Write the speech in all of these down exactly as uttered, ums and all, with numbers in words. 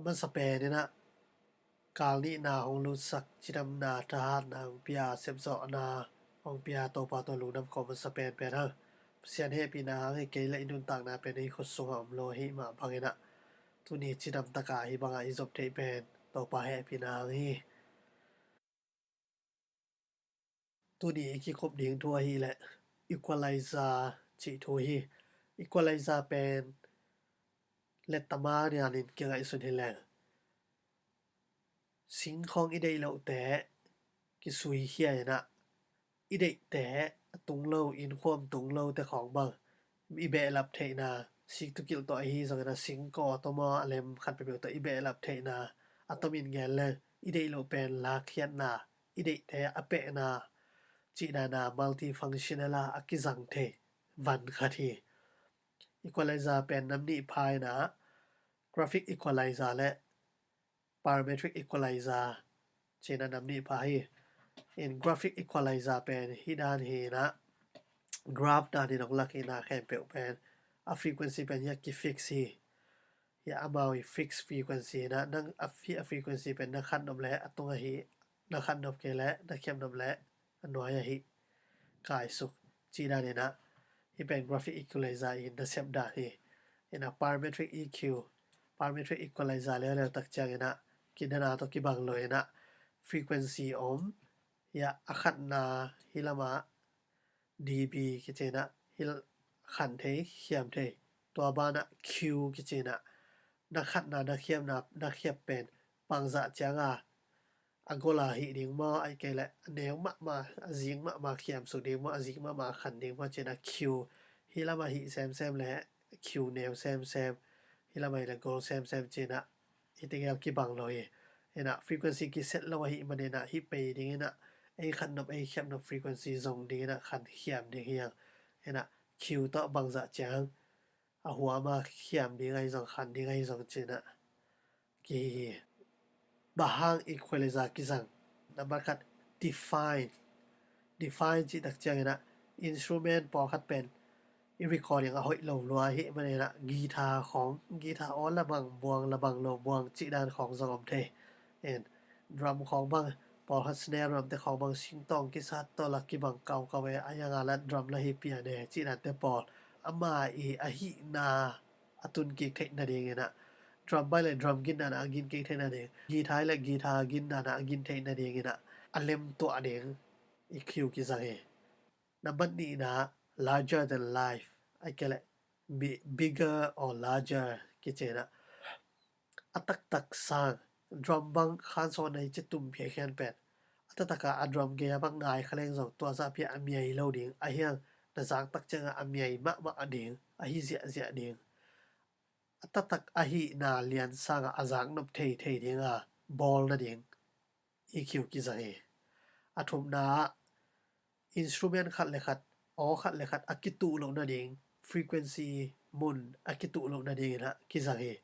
Masa pen in ah kal nihna hong lutsak, cidamna, thahatna hong pia, sepzawhna hong pia, Topa tawh lungdam khawm masa penpen hang. Pasian hehpihna hang hi kei leh i nuntakna pen i khut sungah om lo ahih mah bangin ah tuni cidam taka hih bangah i zop theih pen Topa hehpihna hang hi. Tuni i kikup ding thu ahih leh equalizer cih thu hi. Equalizer pen lettama nianin kingaihsun hi leng, singkhawng i deih lohte kisui khia in ah, i deihte a tung lo, innkhuam tung lote khawng bang i behlap theihna, siktukilh tawh ahi zongin ah singkaw tawh maw, a lem khat peuhpeuh tawh i behlap theihna, a tomin gen leng i deih loh pen lakkhiatna, i deihte a pehna, cih dan a multifunctional a a kizang thei van khat hi. Equalizer pen nam nih pha in ah, graphic equalizer le parametric equalizer ci-in ah nam nih pha hi. In graphic equalizer pen hih dan hi in ah, graph danin hong lak hi in ah, khempeuh pen a frequency pen hiah kifix hi. Hiah amau i fix frequency hi in ah, nang a, hih a frequency pen na khat nop leh a tung ahi, na khat nop kei leh na khiam nop leh a nuai ahi kaisuk, cih dan in ah, hih pen graphic equalizer i nasep dan hi. In ah parametric E Q, parametric equalizer leuleu tak ciangin ah, kidana tawh kibang lo in ah, frequency om, hiah a khatna hih lamah dB kici in ah, hih khan thei, khiam thei, tua banah Q kici in ah, na khatna, na khiamna, na khiap pen bangzah cianga a gol a hih ding maw, ahih kei leh a neu mahmah, a zik mahmah khiam suk ding maw, a zik mahmah a khan ding maw, ci-in ah Q hih lamah hih semsem le Q neu semsem, hih lamah hih leh gol semsem ci-in ah, hih tegel kibang lo hi. In ah frequency kiset lo ahih manin ah, hih pei dingin ah ei khat nop, ei khiam nop frequency zong dingin ah khan khiam ding hi hang. In ah Q tawh bangzah ciang a huam a khiam ding ahi zong, khan ding ahi zong ci-in ah kihi hi. Bang hang equalizer kizang? Nambat khat, define. Define cih tak ciangin ah, instrument pawlkhat pen i recording a hoih lo lua ahih manin ah, guitar khawng, guitar aw la bang buang, la bang lo buang cih dan khawng zong om thei. In drum khawng bang, pawlkhat snare drum te khawng bang, singtawng kisat tawh la kibang kaukau e, a hiang a la drum la hi pian e, cih dante pawl. Ama i ahihna a tun kik theih nadingin ah, drum bang le drum gin dan a gin kik theih nading, guitar le guitar gin dan a gin theih nadingin ah, a lem tuah ding EQ kizang hi. Nambat nihna, larger than life, ahih kei leh bi-, bigger or larger kici in ah, a taktak sang, drum bang khansawn na i ci tum phiakhian pen, a taktak a a drum gei a bang ngai kha leng zong, tua zah phiah a miai lo ding, a hiang na zak tak ciangah a miai mahmah a ding, a hi ziahziah ding. A taktak ahihna lian sangah a zak nop theithei dinga bawl nading EQ kizang hi. A thumna ah, instrument khat le khat, aw khat le khat a kituh loh nading, frequency mun a kituh loh nadingin ah kizang hi.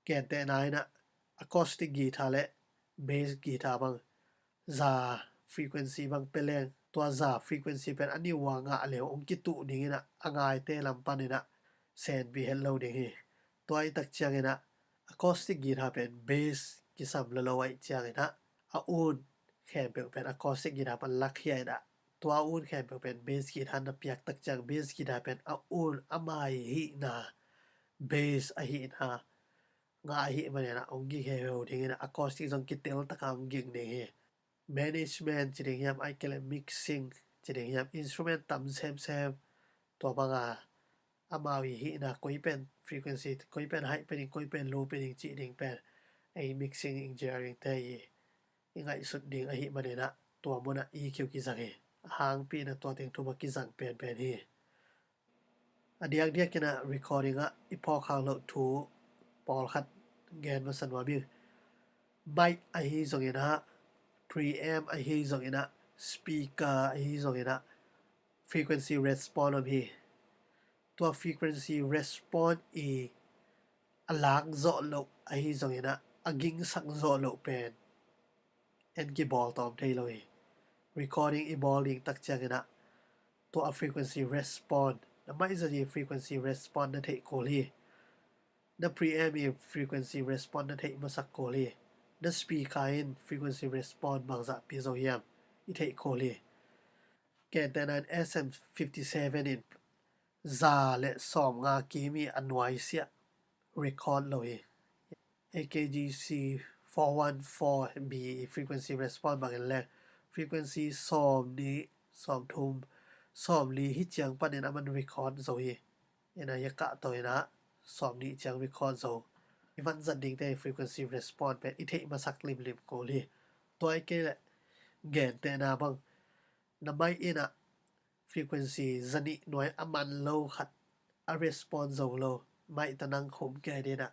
Gentehna in ah, acoustic guitar le bass guitar bang, za frequency bang pia leng, tua za frequency pen a niu a ngah leu hong kituh dingin ah, a ngaite lam panin ah senpi het lo ding hi. Tua ahih tak ciangin ah, acoustic guitar pen bass kisam lolo ahih ciangin ah, a un khempeuh pen acoustic guitar pan lakhia in ah, tua un khempeuh pen bass guitar na piak tak ciang, bass guitar pen a un, ama i hihna, bass ahihna ngah ahih manin ah, hong ging heuheu dingin ah, acoustic zong kitel taka hong ging ding hi. Management ci ding hiam, ahih kei leh mixing ci ding hiam, instrument tam semsem, tua banga amau i hihna, koi pen frequency, koi pen high pen ding, koi pen low pen ding cih ding pen ei mixing engineering te i, i ngaihsut ding ahih manin ah, tua munah EQ kizang hi. A hangpi in ah tua teng thum a kizang penpen hi. A diakdiakin ah recording ah i phawk khak loh thu pawlkhat gen masa nuam ing. Mic ahi zongin ah, preamp ahi zongin ah, speaker ahi zongin ah, frequency response om hi. Tua frequency response i a lak zawh loh ahi zongin ah, a gingsak zawh loh pen en kibawl tawm thei lo hi. Recording i bawl ding tak ciangin ah, tua a frequency response, na maiza ding frequency response na theih kul hi. Na preamp in frequency response na theih masak kul hi. Na speaker in frequency response bangzah pia zo hiam i theih kul hi. Gentehna in S M fifty seven in za le sawmnga kim i a nuaisiah record lo hi. A K G C four one four B i frequency response bangin le frequency sawmnih, sawmthum, sawmli hi ciang panin a man record zo hi. Ina hi a kahto ina sawmnih ciang record zo. I van zat dingte frequency response pen i theih masak limlim kul hi. Tua i kei le gentehna bang na mic ina frequency zanih nuai a man lo khat a response zo lo, mic ta nang khum kei dina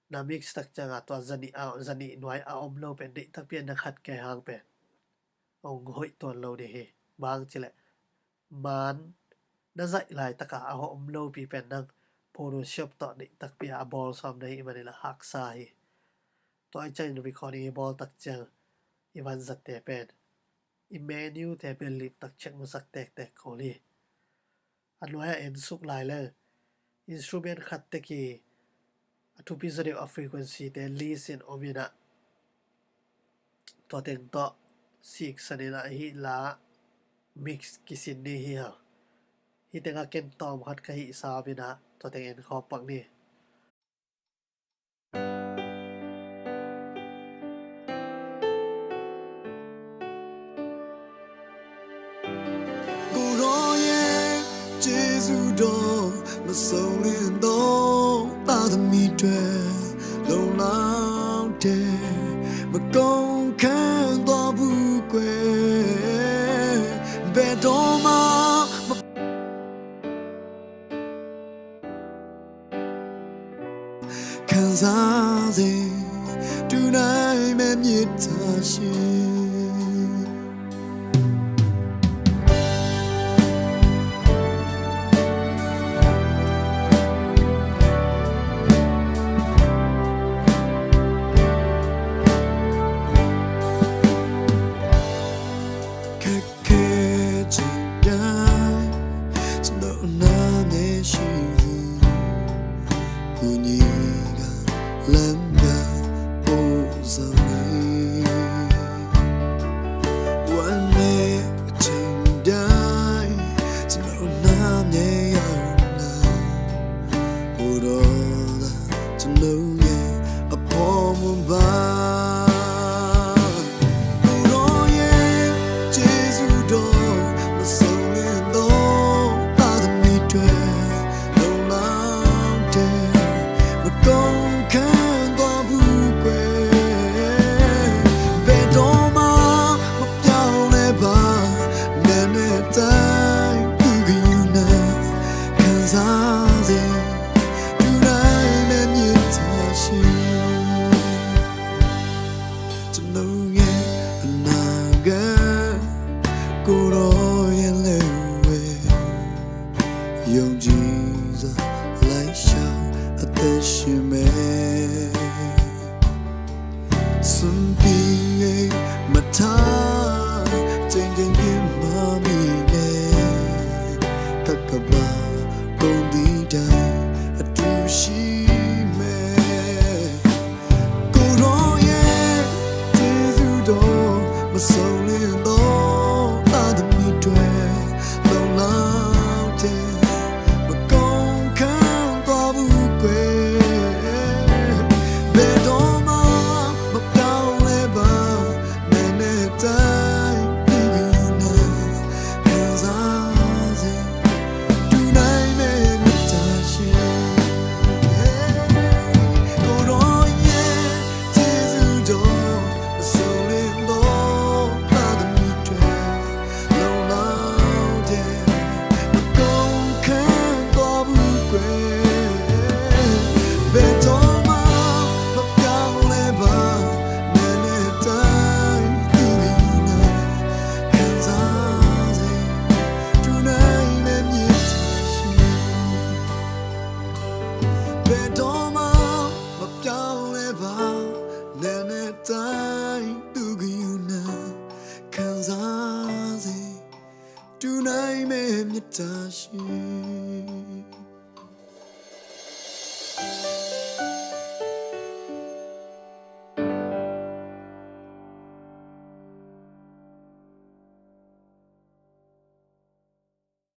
na mix tak cianga tua zanih a, zanih nuai a om lo pen deih takpi a na khat kei hang pen ong hoih tuan lo ding hi. Bang cileh man na zaih laitaka a hawh om lopi pen nang Photoshop tawh deih takpi a a bawl sawm na hi i manila haksa hi. Tua i ciangin recording i bawl tak ciang i vanzatte pen i menu te pen lim tak ciang masak tektek kul hi. A nuai a en suk lai le instrument khat teki a thupi zaw deuh a frequency te list in om ina tua teng tawh siksan ina hi la mix kisin ni hi ha. Hi tenga ken tawm khat ka hih sa om ina tua teng en khawm pak ni. Koroye Jesu do masong lindo ta tami twe long lao de makong kan do bu kwe be do ma ခံစားစေတူနိုင်မဲ့မြစ်တာရှိခဲချိန်တိုင်းကျွန်တော်နားနေရှိသူ ကူညီကလမ်းကပို့ဆောင်နေဝမ်းနဲ့အချိန်တိုင်းကျွန်တော်နားနေရနာကိုတော့ကျွန်တော်ရဲ့အဖို့မပါ ကိုယ်တော်ရဲ့ကျေးဇူးတော်မဆုံးလင်းသောသားသမီးတွေ ကျွန်တော်ရဲ့အနာဂတ်ကိုယ်တော်ရဲ့လက်ဝဲယုံကြည်စွာလိုက်ရှာအသက်ရှင်မဲ့စွန့်ပြီးမထားချိန်ချိန်ပြမမီနဲ့တကဘာကုန်ဒီတိုင်းအတူရှိမဲ့ ကိုယ်တော်ရဲ့ကျေးဇူးတော်မဆုံးလင်းသောသားသမီးတွေလုံလောက်တဲ့မကုန်ခံသွားဘူးကွယ်ဘယ်တော့မှမပြောင်းလဲပါ